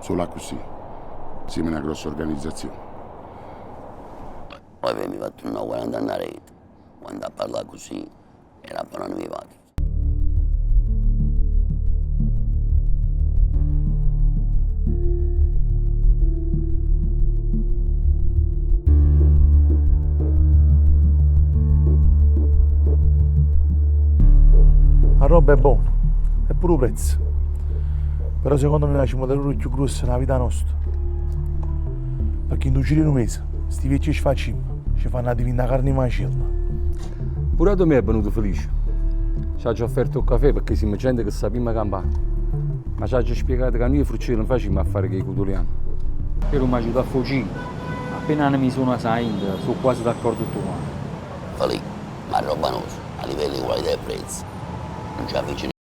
Solo accussì simm 'na grossa organizzazione. Poi mi fa turnà 40 anni arreto, quando a parlà accussì era a bonanema 'e pat't. A robba è bona e pure 'o prezzo. Però secondo me facimmo l'errore cchiù gruosso d' 'a vita nosta. Pecché 'int' 'o giro 'e nu mese sti viecchie sfaccimme ce fanno addivintà carne 'e maciello. Pure addò me è venuto felice. C'aggio offerto 'o cafè pecché simmo gente che sapimmo campà. Ma c'aggio spiegato ca nuje Furcella nun facimmo affari cu 'e cutuliane. Io nun m'aiuto a fa 'o giro. Appena hanno miso 'o naso 'a 'into, so' quase d'accordo tutte quante. Felì, ma 'a rrobba nosta, a livello 'e qualità e prezzo, nun ce 'a fece.